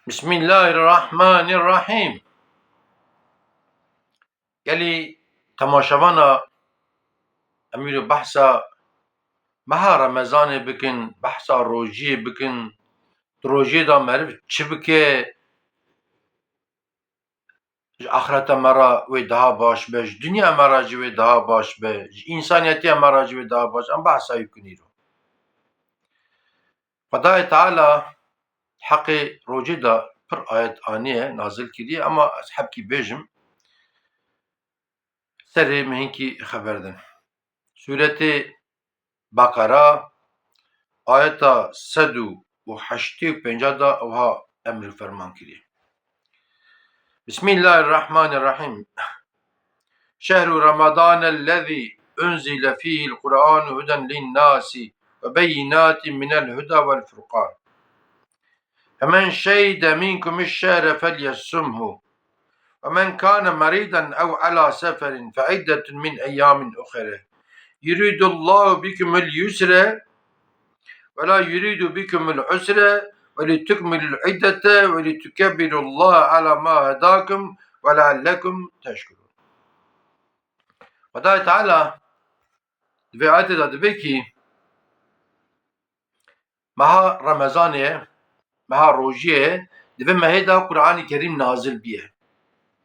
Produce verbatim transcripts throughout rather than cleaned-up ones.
Bismillahirrahmanirrahim. Gelî temaşevana em îro behsa meha Remezanê bikin, behsa rojiyê bikin, di rojiyê de meriv çi bike, ji axireta me re wê daha baş be, ji dinya me re jî wê daha baş be, ji însaniyetiya me re jî wê daha baş. Em behsa wî bikin îro. Xwedayê Teala heqê rojê de pir ayet aniye, nazil kiriye, ama ez hebkî bêjim, serê me hinkî xeber din. Sûretê Beqera, ayeta sed û heştê û pênc de ewha emr û ferman kiriye. Bismillahirrahmanirrahim. Şehru Ramadan ellezî unzile fîhil Qur'anu huden linnâsi ve beyinâtin minel huda vel furqan. Femen şehide minkumiş şehre felyessumhu. Ve men kâne merîden ew alâ seferin fe iddetun min eyyâmin uhere. Yuridullahu bikumul yusre ve la yuridu bikumul usre ve litukmilul iddete ve litukebbirullaha ala ma hedakum ve leallekum teşkurun. Xwedayê Teala di vê ayetê de dibe kî meha Remezanê, meha rojiyê, di vê mehê de Qur'anê Kerîm nazil biye.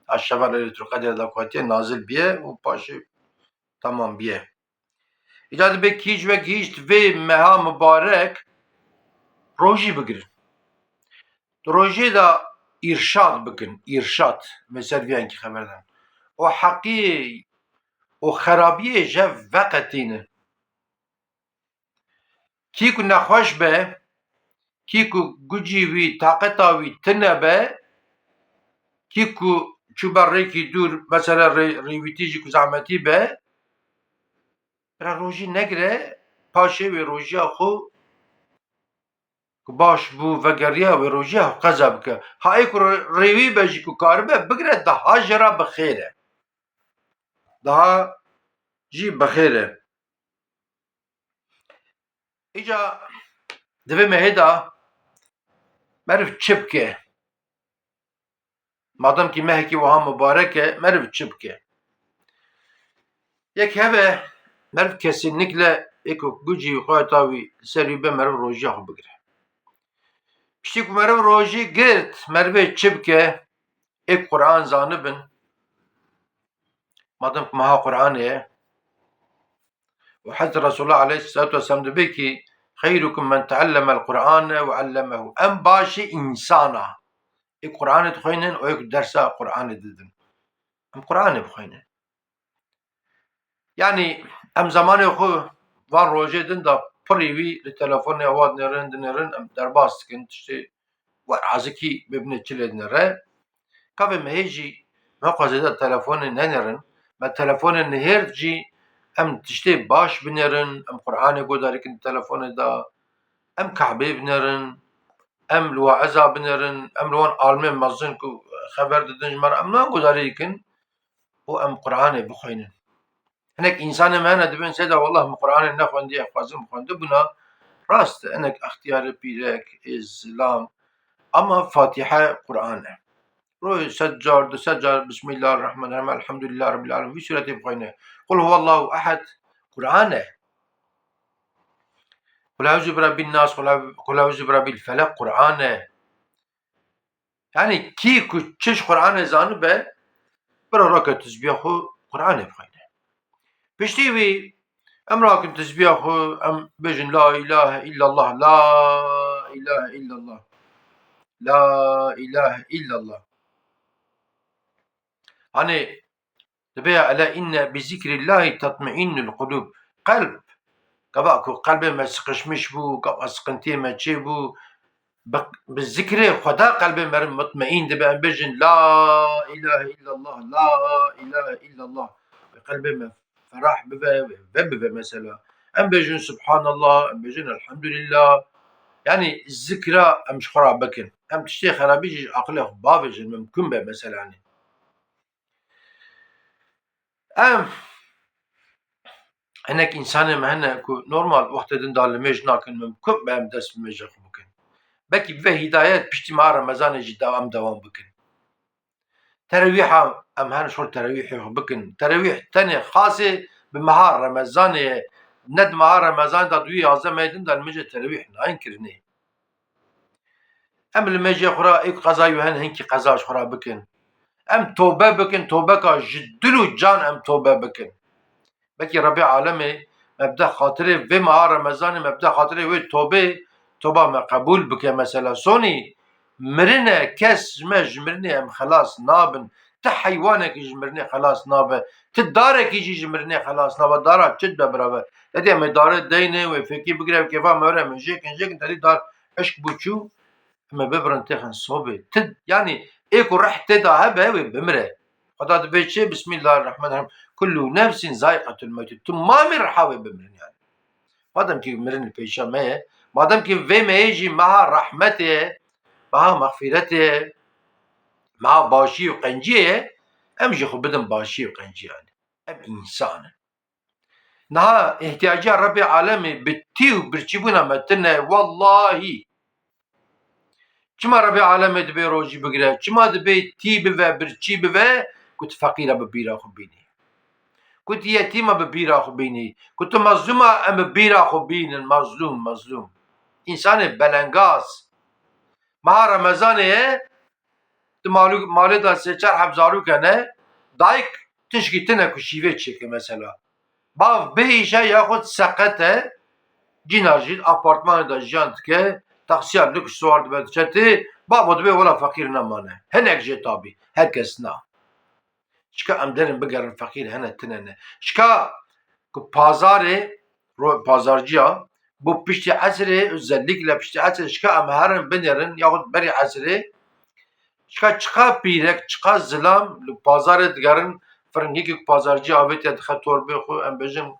A şeva Leyletul Qedrê de ku hatiye nazil biye û paşê temam biye. Îca dibe kî ji we gihîşt vê meha mibarek rojî bigirin. Di rojê de îrşad bikin, îrşad. Me ser vê yankî xeber dan. O heqî, o xerabiyê ji hev veqetînin. Kî ku nexweş be, kî ku gucî wî, taqeta wî tune be, kî ku çûbe rêkî dûr, mesela rê-, rêwîtî jî ku zehmetî be, bira rojî negire, paşê wê rojiya xwe ku baş bû, vegeriya wê rojiya xwe qeza bike. Ha ê ku rê-, rêwî be jî ku karibe, bigire daha jê re bi xêr e. Daha jî bi xêr e. Îca di vê mehê de meriv çi bike? Madem kî mehekî wiha mibarek e, meriv çi bike? Yek heve meriv kesinlikle ê ku gucî xweta wî li ser wî be meriv rojiya xwe bigire. Piştî ku meriv rojî girt, merivê çi bike? Ê ku Qur'an zanibin, madem ku meha Qur'anê ye, û Hezreti Resulullah aleyhisselatu vesselam dibe ki, "Xeyrukum men teallemel Qur'ane ve allemehu." Em başî însana ê Qur'anê dixwînin û ê ku dersa Qur'anê didin. Em Qur'anê bixwînin. Yanî em zemanê xwe van rojê din de pirî wî li telefonê hewa dinêrin, dinêrin, em derbas dikin, tiştê wer azikî bibine çi lê dinêre. Ka vê mehê jî me xwe zêde telefonê nenêrin. Me telefonê nihêrt jî em tiştê baş binêrin, em Qur'anê guhdarî kin telefonê de, em Ka'bê binêrin, em li waeza binêrin, em li wan alimên mezin ku xeber didin ji me re, em nan guhdarî dikin û em Qur'anê bixwînin. Hinek însanê me hene dibên seyda, "Wallah, min Qur'anê nexwendiye, xwezim xwendibûna." Rast e, hinek extiyarê pîrek, ê zilam, ama Fatihe Qur'an e. Rojê sed car, du sed car, Bismillahirrahmanirrahim, Elhamdülillah Rabbil Alemin, vî suretê bixwîne. Qul huwallahu ehed Qur'an e. Qul euzu bi Rabbin nas, Qul eu-, Qul euzu bi Rabbil felek Qur'an e. Yanî kî ku çi ji Qur'anê zanibe, bira rake tizbiya xwe Qur'anê bixwîne. Piştî wî em rakin tizbiya xwe, em bêjin, "La ilahe illallah, la ilahe illallah, la ilahe illallah." Hanê dibe ya, "Ela inne bi zikrillahi tatmainnul qulub." Qelb, gava ku qelbê me sıkışmış bû, gava sıkıntiyê me çêbû, bi, bi zikrê Xweda qelbê me re mutmeîn dibe. Em bêjin, "La ilahe illallah, la ilahe illallah." Qelbê me ferah bibe, vebibe mesela. Em bêjin, "Subhanallah", em bêjin, "Elhamdülillah." Yanî zikra em ji xwe re bikin. Em tiştê xerabî jî ji aqilê xwe bavêjin, mimkun be mesela. Em, hinek însanê me hene ku normal wextê din de limêj nakin, mimkun be em dest bi limêja xwe bikin. Belkî bibe hîdayet piştî meha Remezanê jî dewam dewam bikin. Terewîha em her şor terewîhê xwe bikin. Terewîh tenê xasê bi meha Remezanê ye. Ne di meha Remezanê de duyê yazdeh mehê din de li mijê terewîh nayên kirinê. Em li mêjê xwe re êk qeza yu hen hinkî qeza ji xwe re bikin. Em tobe bikin, tobeka ji dil û can em tobe bikin. Belkî Rebê Alemê me bide xatirê vê meha Remezanê, me bide xatirê wê tobê, toba me qebûl bike mesela. Sonî mirine, kes ji me ji mirinê em xelas nabin. Ti heywanekî ji mirinê xelas nabe. Ti darekî jî ji mirinê xelas nabe. Dara çi dibe birave? Te dî em ê darê deyne, wê fêkî bigire, wê kêfa me were, em ê jêkin, jêkin, te dî dar eşk bû çû, em ê bibirin têxin sobê. Ti, yanî ê ku reh tê de hebe, wê bimire. Xweda dibê çi? Bismillahirrahmanirrahim. Kullu nefsin zaiqetul mewt. Timamî reha wê bimirin yani. Madem ki mirin li pêşa me ye, madem ki vê mehê jî meha rehmetê ye, meha mexfîretê ye, meha başî û qenciyê ye, em jî xwe bidin başî û qenciyanê. Em însan in. Niha ihtiyaciya Rebê Alemê bi tî û birçîbûna me tune, wellahî. Çima Rebê Alemê dibê rojî bigire? Çima dibê tî bive, birçî bive, ku tu feqîra bi bîra xwe bînî? Ku tu yetîma bi bîra xwe bînî? Ku tu mezlûma em bi bîra xwe bînin, mezlûm, mezlûm. Însanê belengaz. Meha Remezanê ye, di malû-, malê de sê çar heb zarok hene, dayik tişkî tune ku şîvê çêke mesela. Bav bihîşe yaxud seqet e, cîna jî apartmanê de jiyan dike, taksiya lûks siwar dibe diçe tê, bavo dibê wela feqîr nemane. Hinek jê tabî, her kes na. Şika em derin bigerin feqîr hene tine ne. Şika ku pazarê, ro-, pazarciya, bo piştî esrê, özellikle piştî esrê, şika em herin binêrin, yaxud berî esrê, şika çiqa pîrek, çiqa zilam li pazarê digerin, firingekî ku pazarciya avêtiye dixe torbê xwe, em bêjin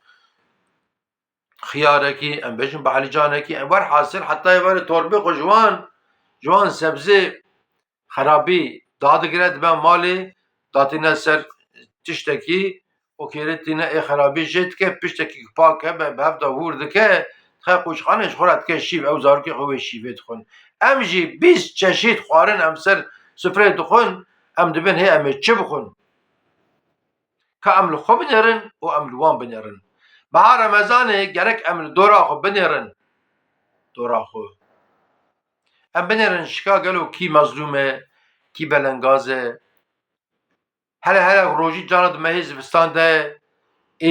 xiyarekî, em bêjin bahlîcanekî, em werhasil heta ê verê torbê xwe ji wan, ji wan sebzê xerabî dadigire, dibe malê, datîne ser tiştekî û kêrê tîne ê xerabî jê dike, piştekî pak hebe bi hev de hûr dike, dixe qûçxanê ji xwe re dike şîv, ew zarokê xwe wê şîvê dixwin. Em jî bîst çeşît xwarin em ser sifreyê dixwin, em dibin hê em ê çi bixwin? Ka em li xwe binêrin û em li wan binêrin. Meha Remezanê gerek em li dora xwe binêrin. Dora xwe. Em binêrin şika gelo kî mezlûm e, kî belengaz e. Hele hele rojî cana di mehê zivistan de ye.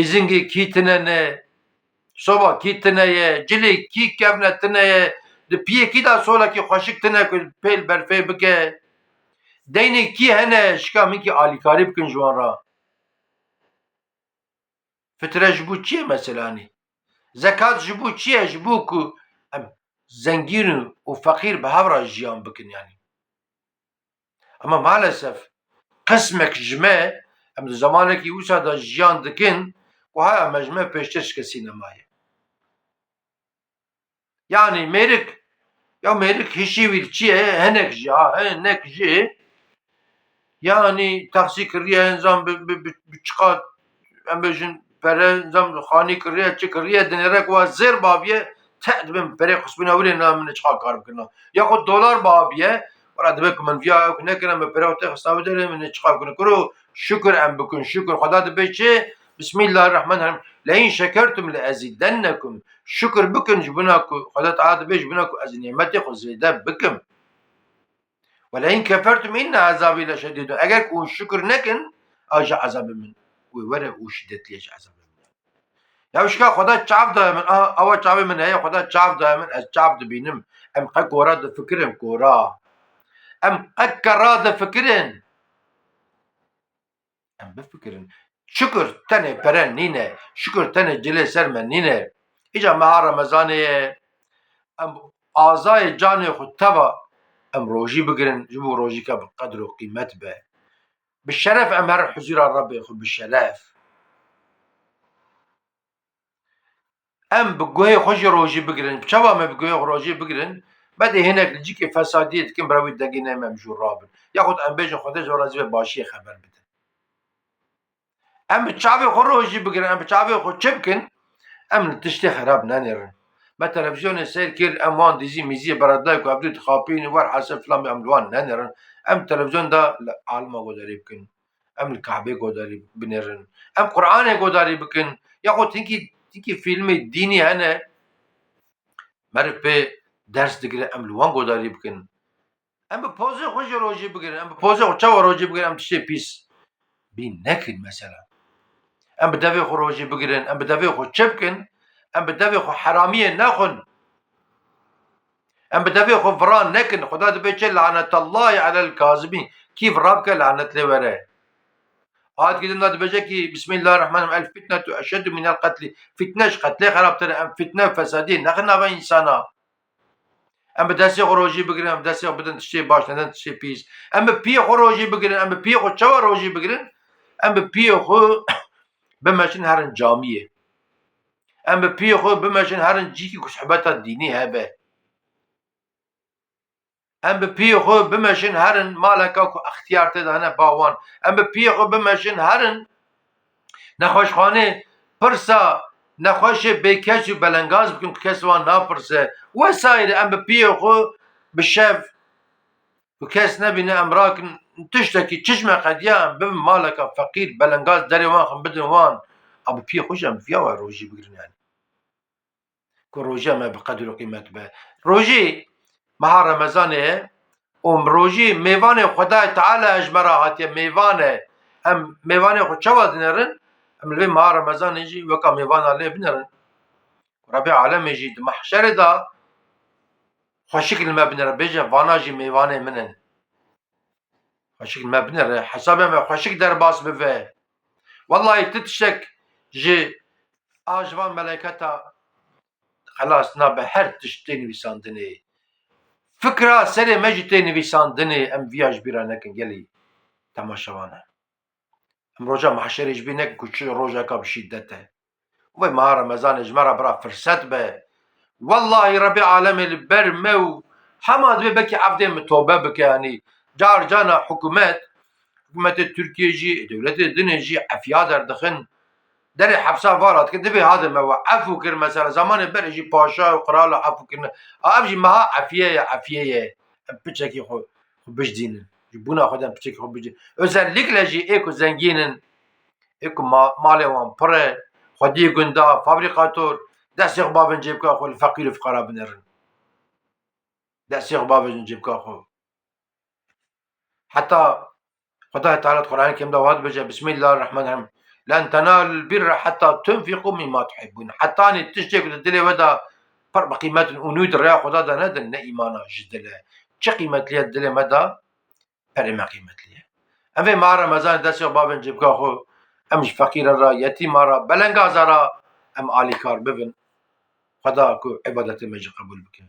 Êzingê kî tine ne. Soba kî tine ye, cilê kî kevne tine ye, di piyê kî de solekî xweşik tine ku pê li berfê bike. Deynê kî hene, şika min kî alîkarî bikin ji wan re. Fitre ji bo çi ye mesela, yanî? Zekat ji bo çi ye? Ji bo ku em zengîn û feqîr bi hev re jiyan bikin, yanî. Ama maalesef qismek ji me, em di zamanekî wisa de jiyan dikin, ku haya me ji me pêştir şike sînemayê. Yanî mêrik, ya mêrik hişî wî çi ye? Hinek jî, ha, hinek jî, yanî taksî kiriye, nizam bi, bi, bi, bi çiqa, em bêjin, pere, nizam xanî kiriye, çi kiriye, dinêre ku wa zêr babiye, te dibin perê xisbûna wî rê na min çiqa kar bikirina. Yaxud dolar babiye, wala dibe ku min viya ew nekirina, min pere xwe te xisna wî derê, min çiqa bikin. Kuro, şukir em bikin, şukir. Xweda dibe çi? Bismillahirrahmanirrahim. Le in şekertum le ezidennekum. Şukir bikin ji bona ku Xweda Teala dibe ji bona ku ez nîmetê xwe zêde bikim. Ve le in kefertum inne azabî leşedîdun. Eger ku hûn şukir nekin, a ji ezabê min wê were û şidetliye ji ezabê min. Ya şika Xweda çav daye min, aha, awa çavê min heye, Xweda çav daye min, ez çav dibînim. Em qe gora difikirin, gora. Em qe kerra difikirin. Em bifikirin. Şukur tenê pere nîne. Şukur tenê cilê ser me nîne. Îca meha Remezanê ye. Em azayê canê xwe teva em rojî bigirin. Ji bo rojîke bi qedr û qîmet be. Bi şeref em herin huzûra Rebbê xwe bi şeref. Em bi guhê xwe jî rojî bigirin. Çawa me bi guhê xwe rojî bigirin? Bedê hinek li cîkê fesadiyê dikin, bira wî dengê neyme em jû rabin. Yaxud em bêjin Xwedê ji we razî be, başiyê xeber bidin. Em bi çavê xwe rojî bigirin, em bi çavê xwe çi bikin? Em li tiştê xerab nenêrin. Me televîzyonê seyr kir, em wan dizî mizî beredayê ku ev dî dixapînin, werhasel filan bê, em li wan nenerin. Em televîzyon de li alima godarî bikin. Em li Kabe godarî binêrin. Em Qur'anê godarî bikin. Yaxud hinkî, hinkî fîlmê dînî hene, meriv pê ders digire, em li wan godarî bikin. Em bi pozê xwe jî rojî bigirin, em bi pozê xwe çawa rojî bigirin, em tiştê pîs bîn nekin mesela. Em bi devê xwe rojî bigirin, em bi devê xwe çi bikin, em bi devê xwe heramiyê nexwin. Em bi devê xwe viran nekin. Xuda dibê çi? Lanetallahî alel kazibîn. Kî vira bike, lanet lê were. Ayet ki dinda dibêje ki, Bismillahirrahmanirrahim, el fitnetu eşeddu minel qetlî. Fitne ji qetlê xerabtir e. Em fitne û fesadiyê nexin nava însana. Em bi destê xwe rojî bigirin, em destê xwe bidin tiştê baş, nedin tiştê pîs. Em bi piyê xwe rojî bigirin, em bi piyê xwe çawa rojî bigirin? Em bi piyê xwe bimeşin herin camiyê. Em bi piyê xwe bimeşin herin cîkî ku sohbeta dînî hebe. Em bi piyê xwe bimeşin herin maleka ku extiyar tê de hene ba wan. Em bi piyê xwe bimeşin herin nexweşxanê pirsa nexweşê bêkes û belengaz bikin ku kes wan napirse. Wesaîre em bi piyê xwe bi şev ku kes nebîne em rakin tiştekî çi ji me qediya em bibin maleka feqîr belengaz derê wan xin bidin wan. A bi piyê xwe jî em viya we rojî bigirin yani. Ku roja me bi qedir û qîmet be. Rojî meha Remezanê ye û rojî mêvanê Xwedayê Teala ji me re hatiye mêvan e. Em mêvanê xwe çawa dinerin? Em li vê meha Remezanê jî weka mêvana lê binerin. Rebê alemê jî di mehşerê de xweşik li me binere, bêje, vana jî mêvanê min in. Xweşik me binere, hesabê me xweşik derbas bibe. Wellahî ti tiştek ji a ji van meleketa xelas nabe, her tişt tê nivîsandinê. Fikra serê me jî tê nivîsandinê, em viya ji bîra nekin gelî temaşevan e. Em roja mahşerê ji bîr nekin ku çi rojeka bi şîdet e. Vay meha Remezanê ji me re bira firset be. Wellahî Rebê alemê li ber me û hema divê belkî evdê min tobe bike, yanî car cana hikûmet, hikûmetê Tirkiyê jî, dewletê dinê jî efiya derdixin. Derê hefsa vala dikin, divê hadin me we efû kir mesela, zamanê berê jî paşa û qirala efû kirine. A ev jî meha efiye ye, efiye ye. Em piçekî xwe, xwe bijdînin. Ji bûna xwe de em piçekî xwe bijdînin. Özellikle jî ê ku zengîn in, ê ku ma-, malê wan pir e, xwediyê gunda, fabrîkator, destê xwe bavin cêbka xwe, li feqîr û fiqara binerin. Destê xwe bavin cêbka xwe. Heta Xwedayê Teala di Qur'anê Kerim de wiha dibêje, Bismillahirrahmanirrahim. Len tenalul birra hetta tunfiqu mimma tuhibbun. Hetanî tiştê ku di dilê we de pir bi qîmet in û nû di rêya Xweda de nedin, ne îmana ji dil e. Çi qîmetliye di dilê me de? Perê me qîmetli ye. Em vê meha Remezanê destê xwe bavên cêbka xwe, em ji feqîra re, yetîma re, belengaza re em alîkar bibin. Xweda ku îbadetê me jî qebûl bike.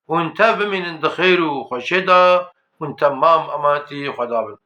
Hûn tev bimînin di xêr û xweşê de, hûn temam emanetî Xweda bin.